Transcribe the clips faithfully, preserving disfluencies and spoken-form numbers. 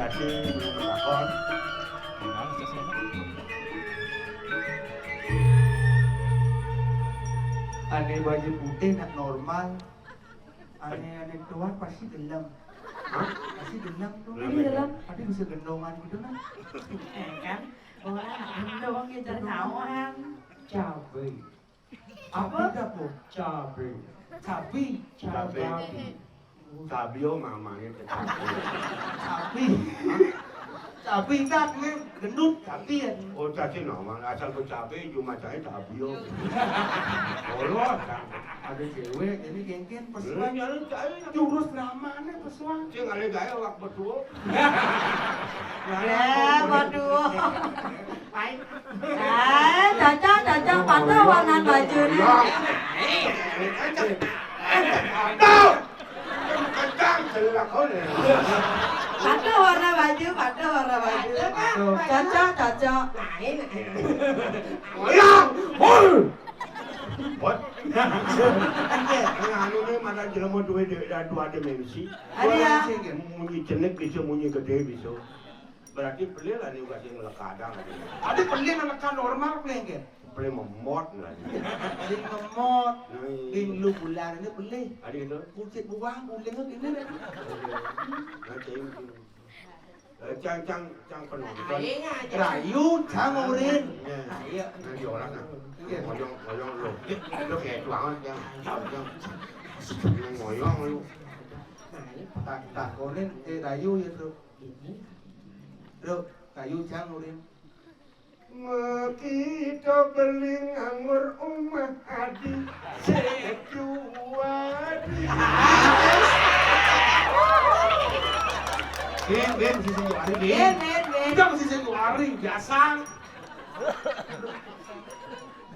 Jadi, belum kelakon. Ane baju putih nak normal. Ane, ane keluar pasti gelem. Hah? Pasti gelem tuh. Gelem. Gelem. Tapi bisa gendongan gitu nah. Eh, kan? Orang gendong ya, jangan tawuran. Cabe. Apa? Apa? Cabe. Cabe. Cabe. Cabe. Cabe. Cabe, oh, mamanya cabe. Cabe. Hah? Cabe, tak, gendut, cabe ya. Oh, tadi nama asal ku cabe, cuma saya cabe, oh. Oh, ada cewek, ini gengken, pesuan. Jurus drama nih, pesuan. Sing ada gaya awak berdua. Ya, waduh. Baik. Eh, Caca, Caca, patah warna bajunya. Aduh! Kencang, celak, oh, ya. Patah warna baju, patah warna baju. Aduh, Caca, Caca. Lain, lain. Goyang! Hul! What? Anu nih, mana jelema duwe, duwe, dua dimensi. Ada ya? Munyi cenik bisa, munyi gede bisa. Berarti pelih lah nih, uga sing lekadang. Tapi pelih nang lekad normal, pelih nggih? Pelih memot lah. Sing memot. Nah, iya. Sing lu bulan ini pelih. Ada gitu? Kucit buang, kucing ini deh. Nah, cai. Eh, cang, cang, cang penonton. Aing aja. Rayu, cang urin. Iya. Ayo. Nah, di orang, nah. Iya. Ngoyong, ngoyong lu. Lu kayak tuangan, cang. Cang. Ngoyong lu. Tak, tak, urin, eh, rayu ya, Bro. Bro, kayu jang urin. Mekita beli nganggur umah adi sejuari. Ben, ben, sisi juari, ben. Ben, ben, ben. Udah, sisi juari, biasa.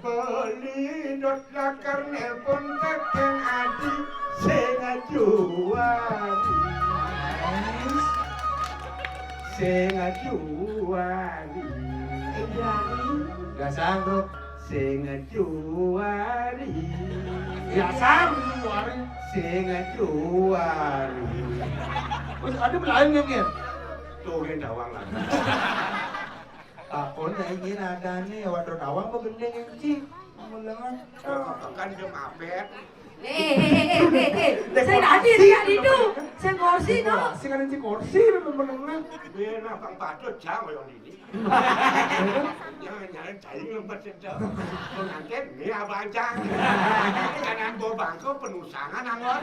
Beli dot lakar nelpon tekeng adi sing ajuari. Sing ajuari. Ibrani. Gak sanggup. Sing ajuari. Gak sanggup. Sing ajuari. Terus ada lain nggak, Mir? Tuh, kayak dawang lah. Takon ya ini ada nih, waduh, tawang apa gendeng yang cik? Mulengan. Kan dia mabet. Eh, eh, eh, eh, eh, eh. Saya tadi lihat itu. Saya kursi, no. Sing ada cik kursi, menengah. Dia nak bang patut jam yang ini. Jangan-jangan cai lompat sedap. Pengantin, ini abang cang. Jangan bawa bangku, penusangan anggot.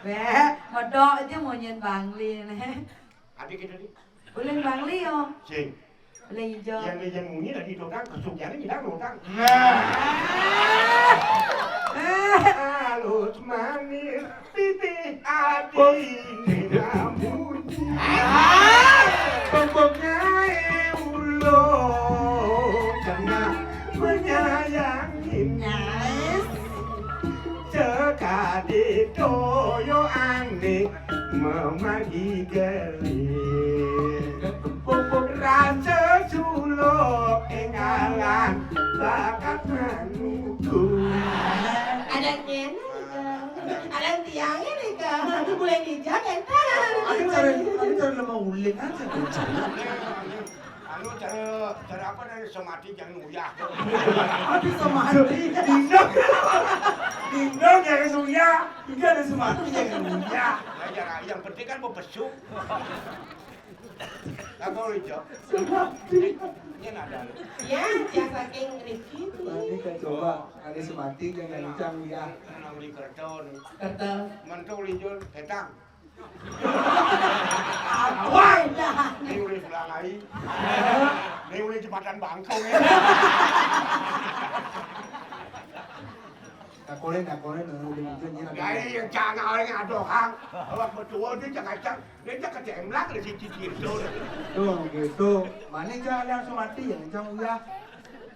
Beh, medok aja mau nyen Bangli nih. Adi kita nih. Ulun Bangli yo. Sing. Ulun ijo. Yang dia munyi lagi tukang, kesugihannya kita tukang. Nah. Halus manis, titih adi, munyi. Pokoknya ulun kena menyayangi. Nice. Cekadi toyo ane memagi geri. Pupuk rasa suluk engalan bakat manuku. Ada nyena nih, Kak. Ada tiangnya nih, Kak. Mulai dijak, entar. Ada cara, ada cara lemah uling aja. Anu, cara, cara apa dari semati jangan uyah. Aduh, semati. Dino. Dino jangan uyah. Enggak ada semati jangan uyah. Ya, ya, yang penting kan mau besuk. Apa, Ijo? Semati. Ini ada. Ya, ya, saking rezeki. Nah, ini kan coba, ada semati jangan kencang uyah. Nang di kereta nih. Kereta. Mentul, Ijo, datang. Woi, dah. Ini udah pulang lagi. Ini udah jembatan bangkong ya. Takonin, takonin, udah gitu, nyira. Ya, iya, jangan orang ngadoh, Kang. Awak betul, dia jangan, jangan. Dia jangan kecemplak, dia cicir, tuh. Tuh, gitu. Mana jangan langsung mati, ya, jangan uyah.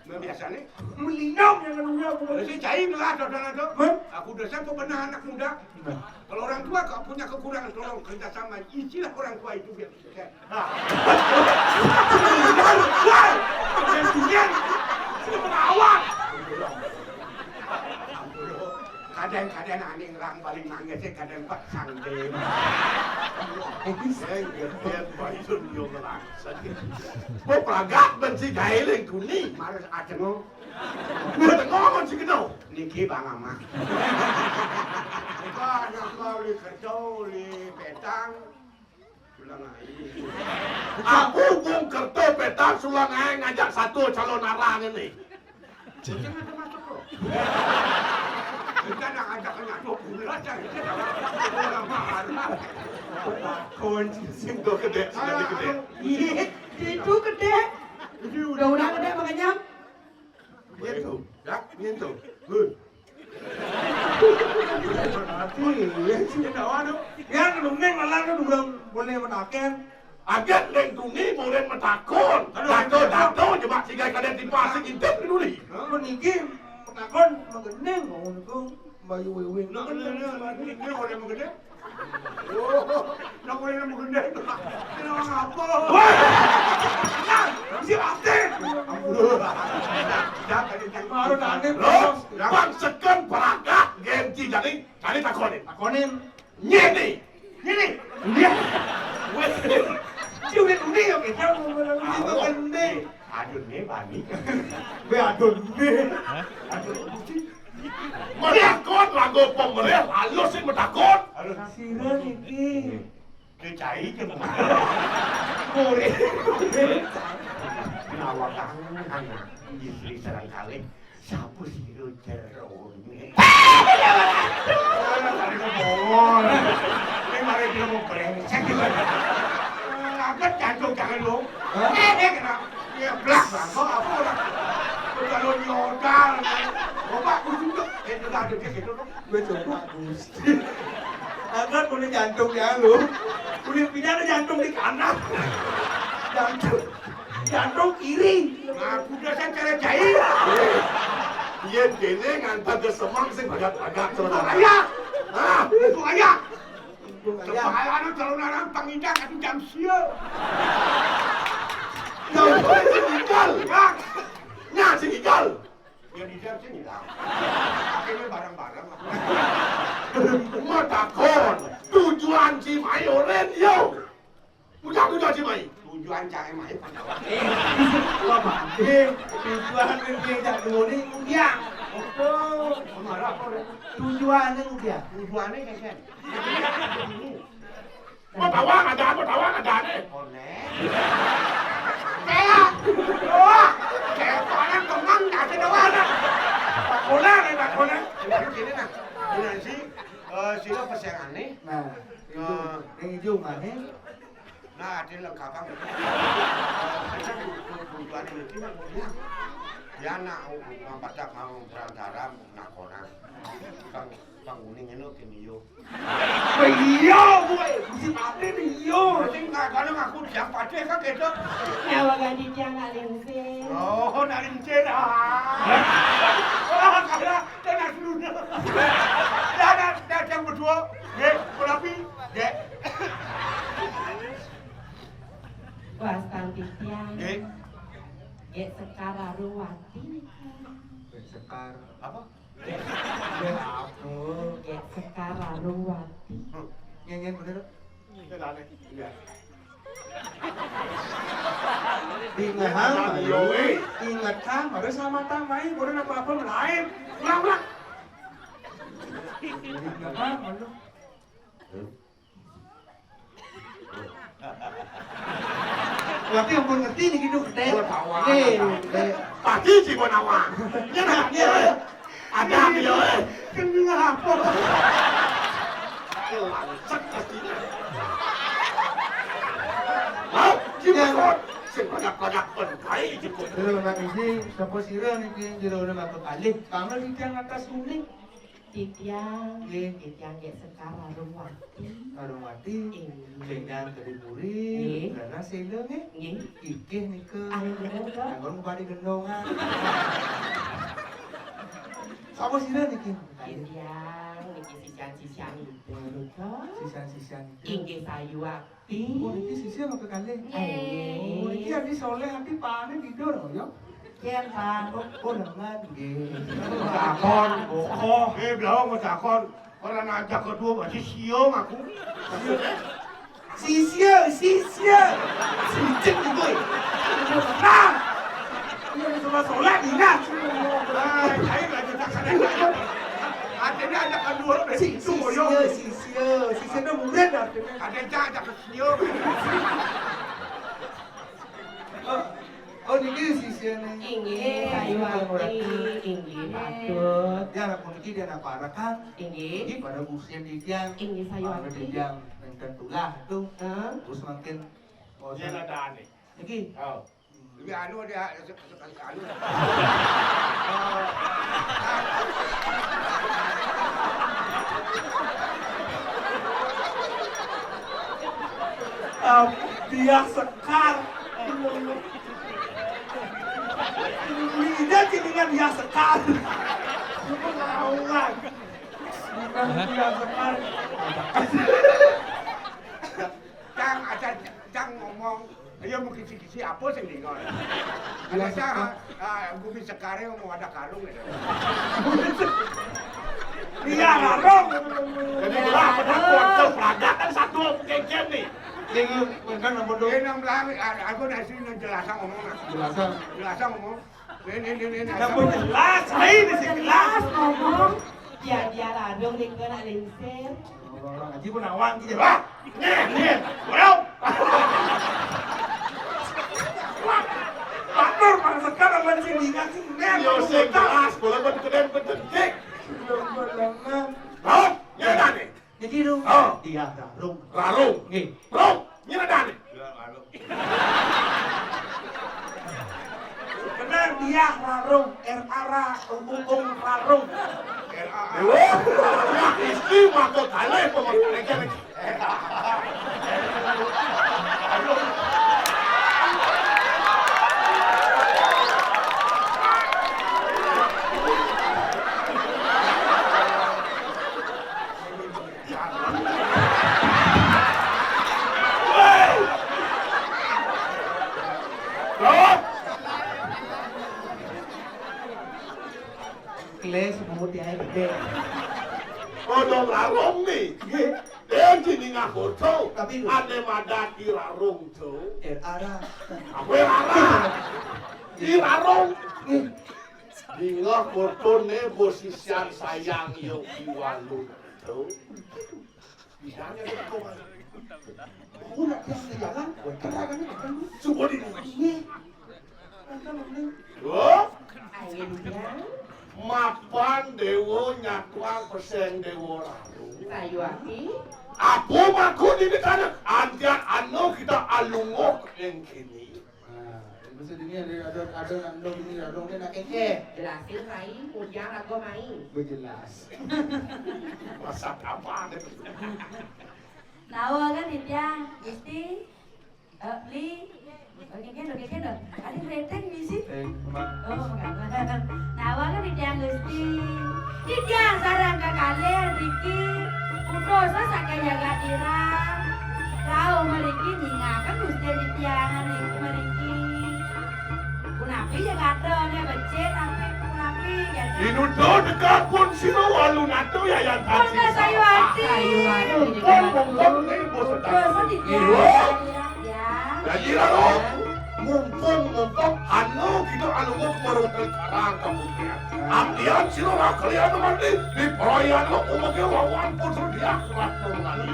Nah, biasanya melindung yang kedua, Bu. Terus si cai ngelah, dodol itu. Hah? Aku udah, saya benar anak muda. Nah. Kalau orang tua kok punya kekurangan, tolong kerjasama, isilah orang tua itu biar sukses. Nah. Woi, yang dingin, sini pengawan. Kadang-kadang ané ngerang balik nangis, kadang pak sangdé. Sing gedén bayun yo ngerang. Kok pelagak ben si gaé ling tuni. Maré atengok. Gua tengok kon si keno. Niki Bang Amah. Iko anak kau li kerja, li petang. Sulang aé. Aku bung kerto petang sulang aé ngajak satu calon arang ini. Jangan ada masuk kok. Kita nak ajak kena dua bulan dah. Kita dah marah. Kon sing do gedé, sudah gedé. Iya, itu gedé. Jadi udah-udah gedé makanya. Gitu. Ya, gitu. Good. Yang nunggu malah kan udah boleh mataken. Agen ning tuni boleh matakon. Dato-dato jebak sigai kadang tipe asik intip dulu. Meniki matakon mengening ngono ku bayu wiwing. Nah, ini boleh mengening. Oh, nak boleh nemu gendeng. Kena apa? Woi! Nah, si Martin. Ampun. Dah, dah, tadi, tadi. Baru tadi. Lo, bang seken perangkat, genti jadi, tadi takonin. Takonin. Nyini. Nyini. Iya. Wes. Si udah udah ya kita mau gendeng. Aduh, nih, Bani. Be, aduh, nih. Aduh, matakon lagu pemerintah, halus sih matakon. Sira niki. Kecai ke mana? Korek. Kenapa kamu anak istri serang kali? Sapu sira jerone. Ini mari dia mau brengsek gitu. Angkat jantung jangan lo. Eh, eh, kena. Ya, blak, Bang. Kok apa orang? Kalau nyodar, kan? Bapak, aku juga. Eh, enggak ada dia gitu, kok. Gue coba, Gusti. Angkat punya jantung ya, lu. Punya pindah ada jantung di kanan. Jantung. Jantung kiri. Nah, aku udah kan cara jahil. Iya, dene ngantar ke semang sing bagak-bagak, saudara. Ayah. Ah, itu ayah. Kepala anu calon orang pangidak anu jam sia. Jam sia sing ical. Ya. Nah, sing ical. Ya, di jam sini lah. Akhirnya bareng-bareng lah. Matakon, tujuan si Mai oren, yo. Punya tujuan si Mai. Tujuan cai Mai pada waktu. Eh, Bapak, eh, tujuan dia tak dulu ni, udah. Oh, marah apa, Ren? Tujuan ni udah. Tujuan ni, kan? Mau tawang ada, mau tawang ada ni. Konek. Kayak, wah, kayak orang kemang, tak ada orang. Tak konek, tak konek. Jadi gini, nah. Ini si, eh, sila pesengan ni. Nah, itu. Eh. Yang hijau mana? Nah, ada lengkapan. Eh, saya butuh kebutuhan ini, cuma dia, dia nak, oh, mau pada mau perantara, nak konek. Kang, Kang Uning ini, gini, yo. Iya, gue. Mesti mati nih, yo. Berarti nggak, kalau ngaku siang pacul kan gitu. Nyawa ganti tiang nak lingsir. Oh, nak lingsir, ah. Wah, kalah, kena dulu. Dah, dah, dah, yang berdua. Dek, berapi. Dek. Wastan titiang. Dek. Dek Sekar Aruwati. Dek Sekar. Apa? Iya, apa? Kayak Sekar Aruwati. Nyanyian bener. Iya. Ingat ham, yo, eh. Ingat ham, harus sama tamai, boleh apa-apa lain. Ulang, ulang. Ingat ham, aduh. Berarti ampun ngerti nih gitu, Dek. Gua tawa. Nih, Dek. Pasti sih gua nawa. Iya, nah, iya, iya. Ada dia, eh. Kenapa? Lancet pasti. Hah? Gimana? Sing banyak-banyak pun baik gitu. Terus, Mbak Iji, sapa sira niki jero udah masuk alih? Kamu di tiang atas unik. Titiang, nggih. Titiang nggih Sekar Arumwati. Arumwati. Nggih. Sing nang Kedipuri, nggih. Karena sila nggih. Nggih. Kikih nika. Ah, bener, Kak. Anggon kembali gendongan. Sapa sira niki? Titiang niki sisian-sisian itu, Kak. Sisian-sisian itu. Inggih sayu ati. Oh, niki sisian apa kalih? Nggih. Oh, niki adi soleh ati pane tidur, ya? Yen, Pak, kok konangan nggih. Takon, kokoh. Eh, belum mau takon. Ora ngajak kedua, masih siung aku. Sisia, sisia. Sijik iki. Nah. Ini sama sholat, Dina. Ah, saya nggak ada takkan. Artinya ada kedua, Si, itu boyong. Sisia, sisia. Sisia itu murid artinya. Ada yang ajak ke siung. Oh, oh, niki sisine. Inggih, Sayuwati. Inggih, patut. Ya, anak puniki dia anak para kan. Inggih. Inggih, pada musim di tiang. Inggih, Sayuwati. Pada di tiang, nenten tulah tuh. Heeh. Terus makin, oh, dia ada aneh. Niki. Oh. Lebih anu dia, anu. Em, dia sekar. Lidah kiningan dia sekar. Lawan. Bukan dia sekar. Cang, aja Cang ngomong. Iya, mungkin si, si apa sing dengar. Ada Cang, ah, bumi sekare ngomong ada karung gitu. Iya, karung. Jadi, wah, benar kuat tuh, pelajaran satu kecil nih. Sing kan apa tuh? Ini yang bilang, ah, aku dari sini jelasan ngomong, nah. Jelasan. Jelasan ngomong. Ini, ini, ini, ini. Nah, pun jelas, ini sih jelas. Jelas ngomong. Ya, dia ladung di kena lingsir. Orang ngaji pun awang gitu. Wah, nih, nih, bro. Wah, batur, Bang Sekar, apa sih, ingat sih, nih, yo, sing jelas, bola kan keren, bener, dik. Bro, ya, dah, nih. Niki, Rung. Oh. Iya, Rung. Rarung. Nggih. Rung, nyeledane. Bener dia Rarung, R A R A, Rung, Rung, Rarung. Dewa, ya, istri maka kalih pemotong. Kles mau dia gede. Kodong larong nih. Nggih. Dadi ningah foto. Tapi lho. Ane madat irarung to. Eh, arah. Apa arah? Irarung. Nggih. Dingah fotone bosisian sayang yo kiwalu. Tuh. Bisanya tuh kok. Aku nak jalan, jalan, bentar kan itu kan. Subuh di. Iya. Kan kan ini. Loh? Ayo, Bujang. Mapan Dewa nyatuang peseng Dewa Raru. Sayuwati. Apa makun ini kan antian anu kita alunguh ning kini. Nah, maksud ini ada, ada, ada nak dong ini, ada dong ini nak kengkeh. Jelasin, Rai, Bujang raga mai. Bejelas. Masak apa ada? Nawa kan titiang, Gusti. Eh, beli. Oke, kan, oke, kan. Ada keriting misi. Eh, Mak. Oh, enggak. Nawa kan titiang, Gusti. Titiang sareng kekalih mriki. Putus saking jagat irah. Rauh mriki nyingaken Gusti titiang niku mriki. Punapi ya kadone becik tapi punapi ya. Inudo dekat pun sira walu natu ya yang tadi. Sayuwati. Sayuwati. Pun, pun, pun, nih, bos. Bos, titiang. Iya. Ya. Jadi lalu, mumpung, mumpung, anu gitu, anu mau keluar hotel sekarang kamu ya. Ambian sira ora kalian mandi, di perayaan lo umumnya wawan putra dia kuat mengenali.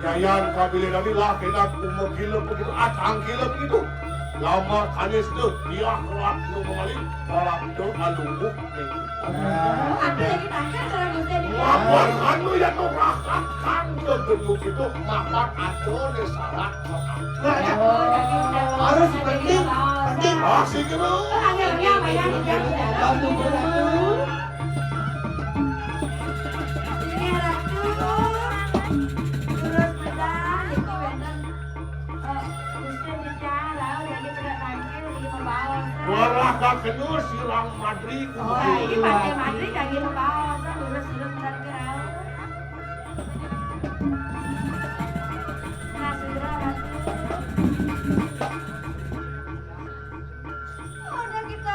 Yayan kabile dari lah, enak umur gila begitu, atang gila begitu. Lama kanis tuh, dia kuat mengenali, orang itu alungguh. Oh, ada lagi tangkal kalau Gusti di. Mapan anu yang merasakan kegemukan itu, mapan ada di syarat. Nah, ya. Oh, harus penting, penting. Oh, sing kena. Oh, angel-angel apa ya? Bantu, bantu. Ini Ratu. Terus bedah, itu bener. Eh, Gusti bicara, jadi bener tangkal, jadi membawa. Warah kakenu sirang madri. Oh, ini pakai madri, jadi membawa. Terus, terus bener kira. Nah, segera, Ratu. Udah kita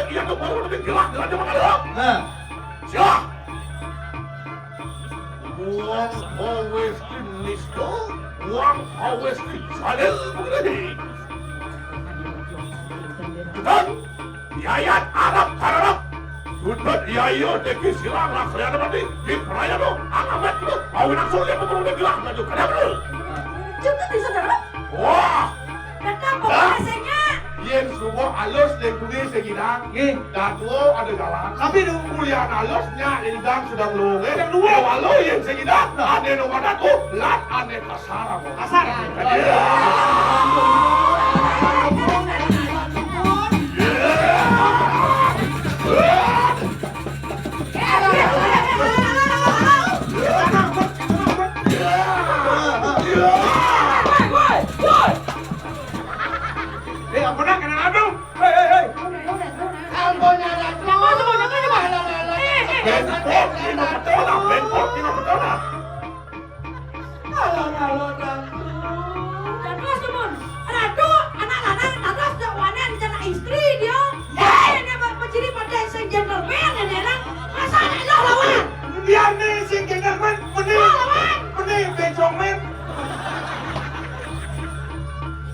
Iya tuh baru lebih gila gila aja makan lo. Nah. Siapa? Wong Howestin Misto, Wong Howestin Salil begini. Dan Yayat Arab Arab. Sudah iya iya deki silang lah kalian mati di peraya lo. Angamet lo. Mau nak sulit betul lebih gila maju. Kenapa lo? Cukup bisa dapat. Wah. Kenapa rasanya? Yen suba alus dek budi segidang. Nggih. Datuo ada jalan. Tapi nu kuliah alus nya indang sedang luwe. Sedang luwe. Walau yen segidang ane nomor datu lat ane kasar apa? Kasar. Eh, apa nak kena aduh? Hei, hei, hei. Ampun, ampun. Jangan semua, jangan semua. Eh, eh. Benpot, ini betul lah. Benpot, ini betul lah. Alah, alah, Datu. Dados, Mun. Ratu, anak lanang, dados, dak wanen, jana istri dia. Ya. Eh, dia buat menciri pada sing gentleman, ini orang. Masa anak lo lawan? Biar nih sing gentleman, mending. Lo lawan. Mending bencongmen.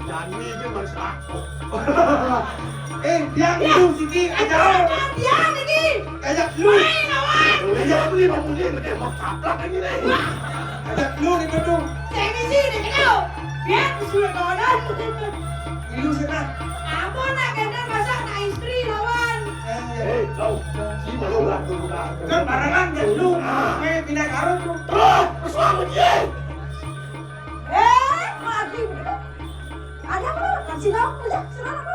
Jani ini masalah. Eh, yang itu sini. Ajar. Ajar, Dian, ini. Ajar lu. Main, lawan. Ajar lu, lima menit, dia mau taplak lagi nih. Ajar lu di gedung. Teknisi di gedung. Biar sudah kawanan. Ilu sana. Ampun, nak gendong masak, nak istri lawan. Eh, iya. Eh, kau. Si malu lah, tu bukan. Kan barengan, dia lu. Ah. Main pindah karung lu. Terus, pesuang dia. Eh, mati. Ada apa? Kasih tahu, udah, serah apa?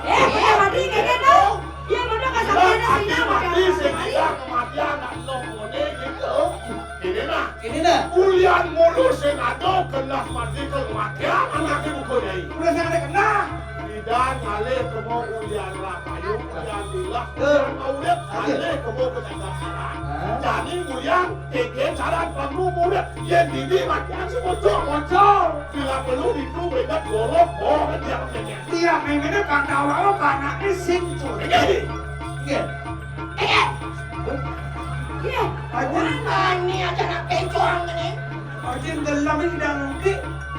Eh, udah mati, kayaknya tuh. Iya, bener, kasih tahu, ada sini, mati, mati, mati. Sing kira kematian anak lo, ngene gitu. Ini nah. Ini nah. Ulian mulu sing ada kena mati kematian, anaknya bukan nyai. Udah saya ada kena. Bidan ngalih kemo ulian rapayu, ulian dilah, eh, ulian maulid, aja. Ngalih kemo ke dagang sarang. Hah? Jani ulian, keke saran perlu murid. Yen dini matian si bocor, bocor. Bila perlu itu beda golok, bohong dia keke. Iya, memangnya bang Dawang lo anaknya sing tuh. Ini. Iya. Iya. Iya. Aduh. Mana ini aja nak pencong ini? Aja dalam ini udah ngerti.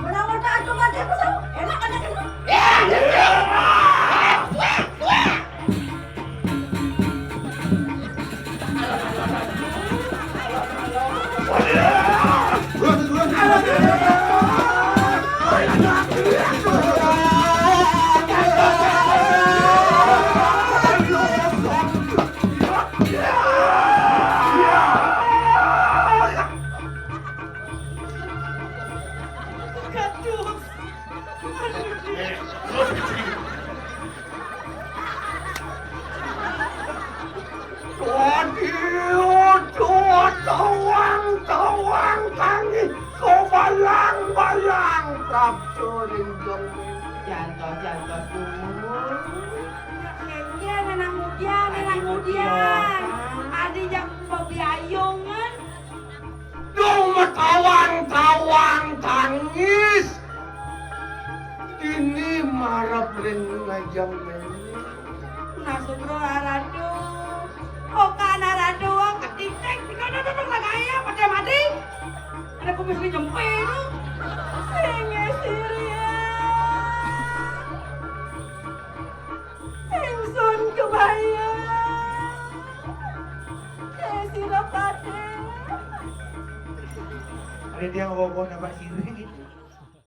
Benar-benar aku mati aku tahu. Enak aja kan? Iya. Iya. Waduh, tuh, tawang, tawang, tangi, kau balang, balang, kapturing jong. Jantos, jantos, dulu. Iya, anak muda, anak muda. Adi jang pebiayungan. Dong, tawang, tawang, tangis. Ini marap ring ngajam ini. Nah, sugro aradu. Oka naradu, oka titik, tiga duduk lagaya, pakai mati. Ada kumis ni jempol. Sing siria. Ingsun kebayang. Eh, sira pati. Ada dia ngobok napa sini?